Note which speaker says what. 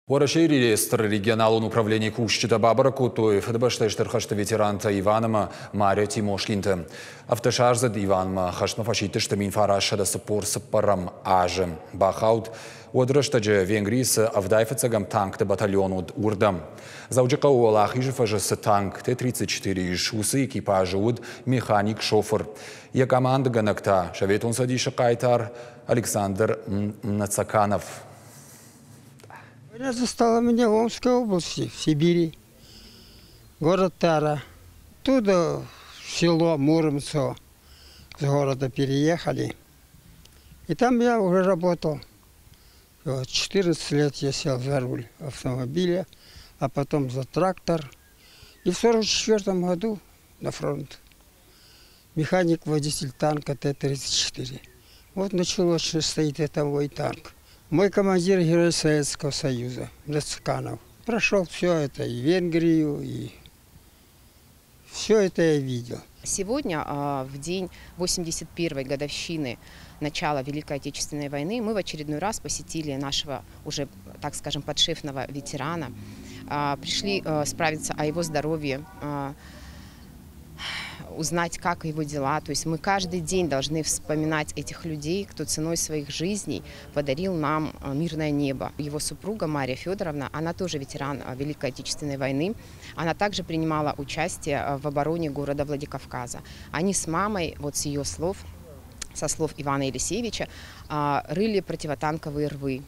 Speaker 1: Уӕрӕсейы реестры регионалон управленийы кусджытӕ бабӕрӕг кодтой Фыдыбӕстӕйы Стыр хӕсты ветерантӕ Иван ӕмӕ Марья Тимошкинты. 17-аздзыд Иванмӕ хӕстмӕ фӕсидтысты 1944 азы. Бахауд, уӕд рӕстӕджы Венгрийы цы 75-ӕм танкты батальон уыд, уырдӕм. Дзӕуджыхъӕуы Уӕлахизы фӕзы цы танк Т-34 ис, уыцы экипажы уыд механик-шофыр. Йӕ командыгӕнӕг та Советон Цӕдисы хъайтар Александр Нацаканов.
Speaker 2: Война застала меня в Омской области, в Сибири, город Тара. Оттуда в село Муромцево с города переехали. И там я уже работал. Вот, 14 лет я сел за руль автомобиля, а потом за трактор. И в 1944 году на фронт. Механик-водитель танка Т-34. Вот на Чулочной стоит это мой танк. Мой командир — Герой Советского Союза, Нацканов. Прошел все это, и Венгрию, и все это я видел.
Speaker 3: Сегодня, в день 81-й годовщины начала Великой Отечественной войны, мы в очередной раз посетили нашего уже, так скажем, подшефного ветерана, пришли справиться о его здоровье, узнать, как его дела. То есть мы каждый день должны вспоминать этих людей, кто ценой своих жизней подарил нам мирное небо. Его супруга Мария Федоровна, она тоже ветеран Великой Отечественной войны. Она также принимала участие в обороне города Владикавказа. Они с мамой, вот с ее слов, со слов Ивана Елисеевича, рыли противотанковые рвы.